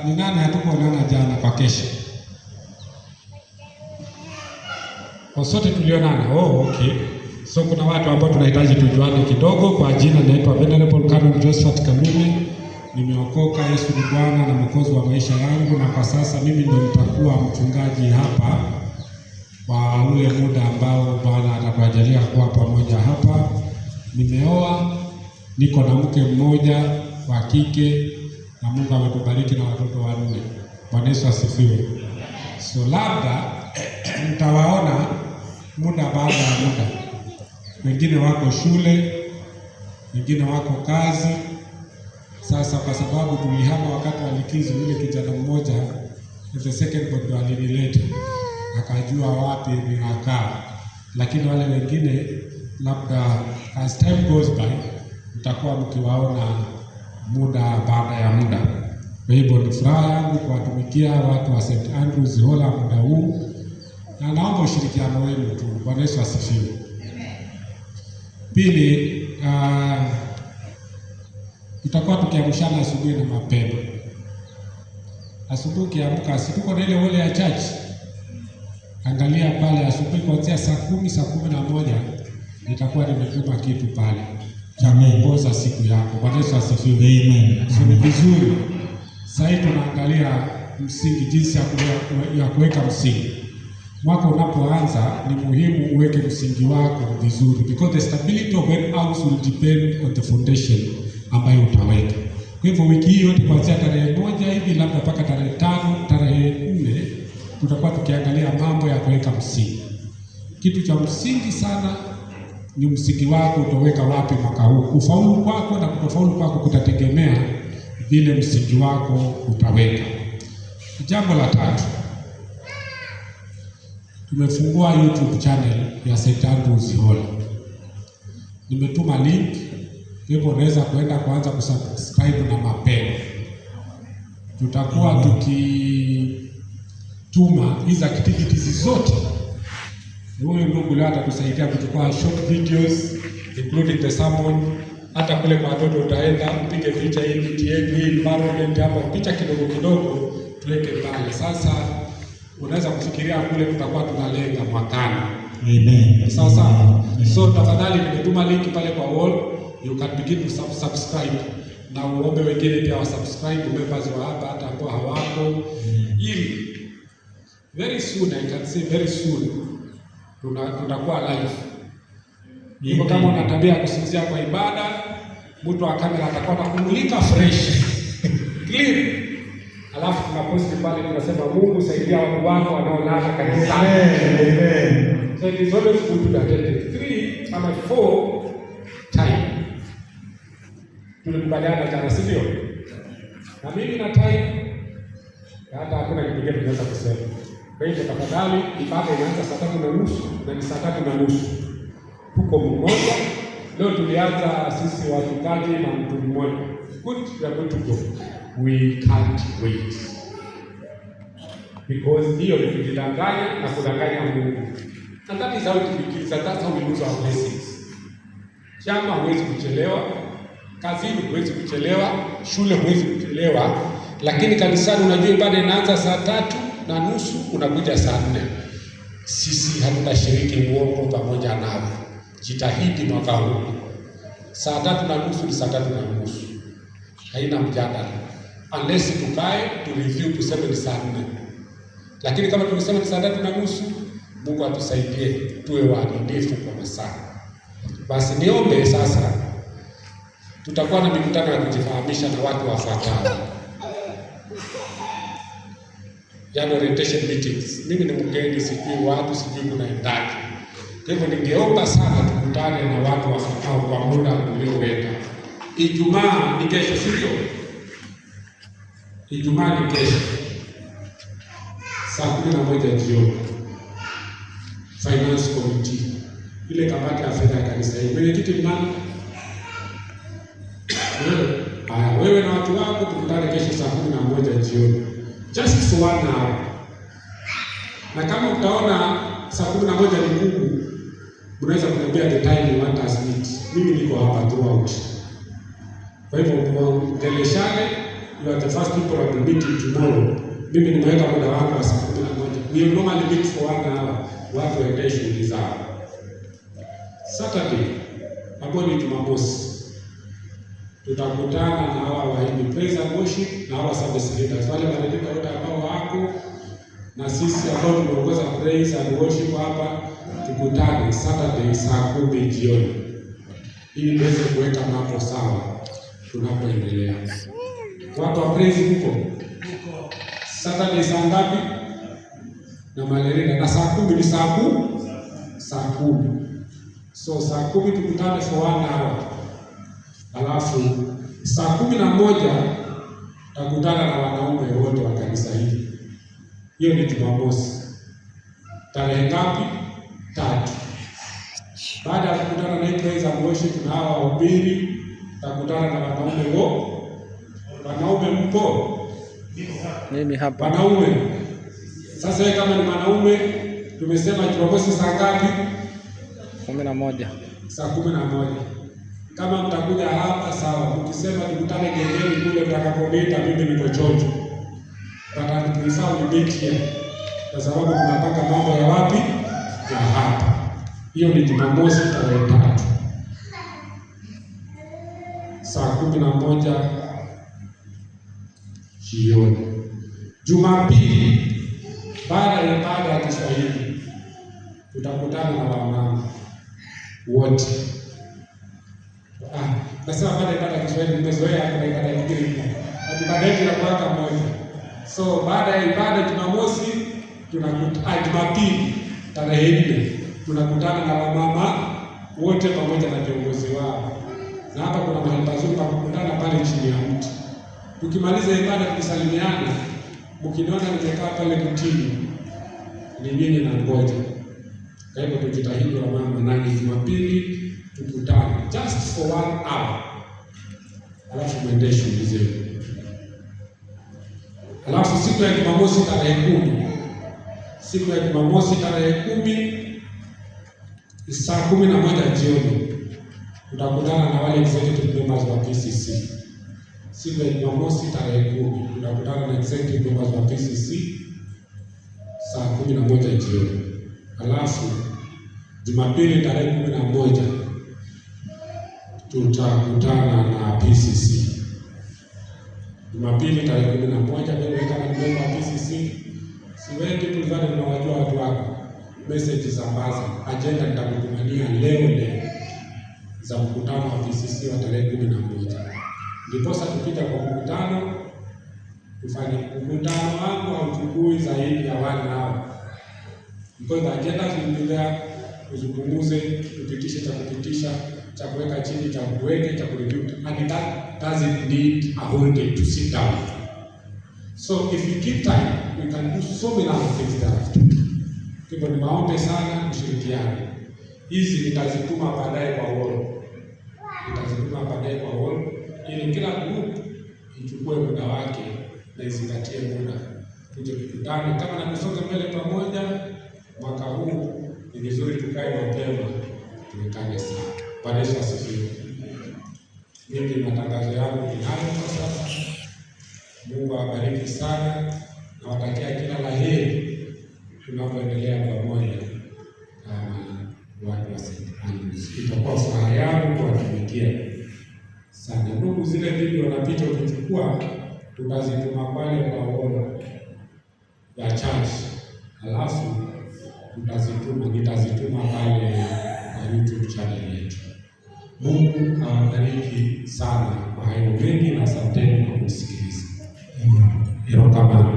Ni nani hatukuonana jana kwa kesha? Kwa sote tulionana. Oh, okay. So kuna watu ambao tunahitaji tujuane kidogo. Kwa jina naitwa Venerable Canon Josephat Kalume. Nimeokoka, Yesu ni Bwana na Mwokozi wa maisha yangu, na kwa sasa mimi ndio nitakuwa mchungaji hapa kwa ule muda ambao Bwana atatuajalia kuwa pamoja hapa. Nimeoa, niko na mke mmoja wa kike na Mungu ametubariki na watoto wanne. Bwana Yesu asifiwe. So labda mtawaona muda baada ya muda, wengine wako shule, wengine wako kazi. Sasa kwa sababu tulihama wakati wa likizo, yule kijana mmoja the second born ndo alinileta akajua wapi ninakaa, lakini wale wengine labda as time goes by mtakuwa mkiwaona muda baada ya muda. Kwa hivyo ni furaha yangu kuwatumikia watu wa St. Andrews Hola muda huu, na naomba ushirikiano wenu tu. Bwana Yesu asifiwe. Pili, tutakuwa tukiamshana asubuhi na mapema. Asubuhi ukiamka, si tuko na ile wall ya church? Angalia pale asubuhi kuanzia saa 10, saa 11 nitakuwa nimetuma kitu pale cha kuongoza siku yako. Bwana Yesu asifiwe. Amen. So ni vizuri sasa hivi tunaangalia msingi, jinsi ya kuweka msingi. Mwaka unapoanza ni muhimu uweke msingi wako vizuri, because the stability of an house will depend on the foundation ambayo utaweka. Kwa hivyo wiki hii yote kuanzia tarehe 1 hivi labda mpaka tarehe 5, tarehe 4 tutakuwa tukiangalia mambo ya kuweka msingi. Kitu cha msingi sana ni msingi wako utaweka wapi mwaka huu. Kufaulu kwako na kutofaulu kwako kutategemea vile msingi wako utaweka. Jambo la tatu, tumefungua YouTube channel ya St. Andrews Hola. Nimetuma link, hivyo unaweza kuenda kuanza kusubscribe na mapema. Tutakuwa tukituma hizi activities zote. Huyu ndugu leo atatusaidia kuchukua short videos including the sermon. Hata kule kwa watoto utaenda upige picha hii miti yetu hii environment hapa, picha kidogo kidogo tuweke pale. Sasa unaweza kufikiria kule tutakuwa tunalenga mwakani. Amen. Sawa sawa. So tafadhali nimetuma link pale kwa wall, you can begin to subscribe na uombe wengine pia wa subscribe members wa hapa hata ambao hawako, ili very soon, I can say very soon tutakuwa live. Hivyo kama una tabia ya kusinzia kwa ibada, mtu wa kamera atakuwa anakumulika fresh clean, alafu tunaposti pale tunasema, "Mungu saidia watu wako wanaolala kanisani." Amen. So it is always good to be attentive. Three ama four, time. Tulikubaliana jana, si ndio? Na mimi na time hata hakuna kitu kingine tunaweza kusema. Kwa hivyo tafadhali, ibada inaanza saa 3:30 na ni saa 3:30. Tuko mmoja. Leo tulianza sisi wachungaji na mtu mmoja. Good, we are going to go. We can't wait. Because hiyo ni kujidanganya na kudanganya Mungu. And that is how it begins, and that's how we lose our blessings. Chama huwezi kuchelewa, kazini huwezi kuchelewa, shule huwezi kuchelewa, lakini kanisani unajua ibada inaanza saa 3:30, unakuja saa 4. Sisi hatutashiriki uongo pamoja nawe. Jitahidi mwaka huu, saa 3:30 ni saa 3:30, haina mjadala, unless tukae tu review tuseme ni saa 4. Lakini kama tumesema ni saa 3:30, Mungu atusaidie tuwe waadilifu kwa masaa. Basi niombe sasa, tutakuwa na mikutano ya kujifahamisha na watu wafuatao, yaani orientation meetings. Mimi ni mgeni, sijui watu, sijui kunaendaje. Kwa hivyo ningeomba sana tukutane na watu wafuatao kwa muda ulioweka. Ijumaa ni kesho, si ndio? Ijumaa ni kesho saa 11 jioni, Finance Committee, ile kamati ya fedha ya kanisa hii. Mwenyekiti ni nani? Wewe. Haya, wewe na watu wako tukutane kesho saa 11 jioni, just for one hour. Na kama utaona saa 11 ni ngumu, unaweza kuniambia the time you want us meet. Mimi niko hapa throughout. Kwa hivyo muongeleshane. You are the first people I will meet tomorrow. Mimi nimeweka muda wangu wa saa 11. We normally meet for one hour, watu waendee shughuli zao. Saturday ambayo ni Jumamosi, tutakutana na hawa waimbi praise and worship na hawa service leaders, wale madereva wote ambao wako na sisi ambao tumeongoza praise and worship hapa, tukutane Saturday saa 10 jioni ili tuweze kuweka mambo sawa tunapoendelea. Watu wa praise huko Saturday saa ngapi? Na malerina na saa 10 ni saa 10, saa 10. So saa 10 tukutane for one hour, alafu saa 11 takutana na wanaume wote wa kanisa hili. Hiyo ni Jumamosi tarehe ngapi? 3. Baada ya kukutana na hii praise and worship na hawa wahubiri, takutana na wanaume wote. Wanaume mpo? Mimi hapa. Wanaume. Sasa wewe kama ni mwanaume, tumesema Jumamosi saa ngapi? 11. Saa 11. Kama mtakuja hapa sawa, mkisema tukutane gengeni kule mtakaponiita, mimi niko chonjo. But I prefer we meet here, kwa sababu tunapanga mambo ya wapi? Ya hapa. Hiyo ni Jumamosi tarehe 3 saa 11 jioni. Jumapili baada ya ibada ya Kiswahili tutakutana na wamama wote. Nasema baada ya ibada ya Kiswahili, nimezoea kuna ibada nyingine pia. Ibada yetu inakuwa moja. So baada ya ibada Jumamosi tunakutana, Jumapili tarehe 4 tunakutana na wamama wote pamoja na viongozi wao. Na hapa kuna mahali pazuri pa kukutana pale chini ya mti. Tukimaliza ibada tukisalimiana, mkiniona nimekaa pale mtini, ni nyinyi na ngoja. Kwa hivyo tujitahidi wamama, nani Jumapili tukutane just for 1 hour, alafu muendee shughuli zenu. Alafu siku ya Jumamosi tarehe 10, siku ya Jumamosi tarehe 10 saa 11 jioni tutakutana na wale executive members wa PCC. Siku ya Jumamosi tarehe 10 tutakutana na executive members wa PCC saa 11 jioni. Alafu Jumapili tarehe 11 tutakutana na PCC. Jumapili tarehe 11 mimi kama ni member wa PCC, si wengi tulizani tunawajua watu wako. Message sambaza, agenda nitakutumania leo leo za mkutano wa PCC wa tarehe 11. Ndiposa tukija kwa mkutano, tufanye mkutano wangu hauchukui zaidi ya 1 hour. Because the agenda will be there, tuzungumuze, tupitishe cha kupitisha, cha kuweka chini, cha kuweke, cha kureview, and that doesn't need a whole day to sit down. So if we keep time, we can do so many other things thereafter. Hivyo ni maombi sana, mshirikiane. Hizi nitazituma baadaye kwa wall. Nitazituma baadaye kwa wall ili kila group ichukue muda wake na izingatie muda. Tuje tukutane kama na tusonge mbele pamoja. Mwaka huu ni vizuri tukae mapema, tuwekane sawa. Bwana Yesu asifiwe. Mimi matangazo yangu ni hayo kwa sasa. Mungu awabariki sana, nawatakia kila la heri tunapoendelea pamoja kama watu wa St. Andrews. Itakuwa furaha yangu kuwatumikia sana. Ndugu, zile video na picha ukichukua, tutazituma pale kwa wall ya church, alafu nitazituma pale kwa YouTube channel yetu. Mungu awabariki sana kwa hayo mengi na asanteni kwa kusikiliza. Erokamano.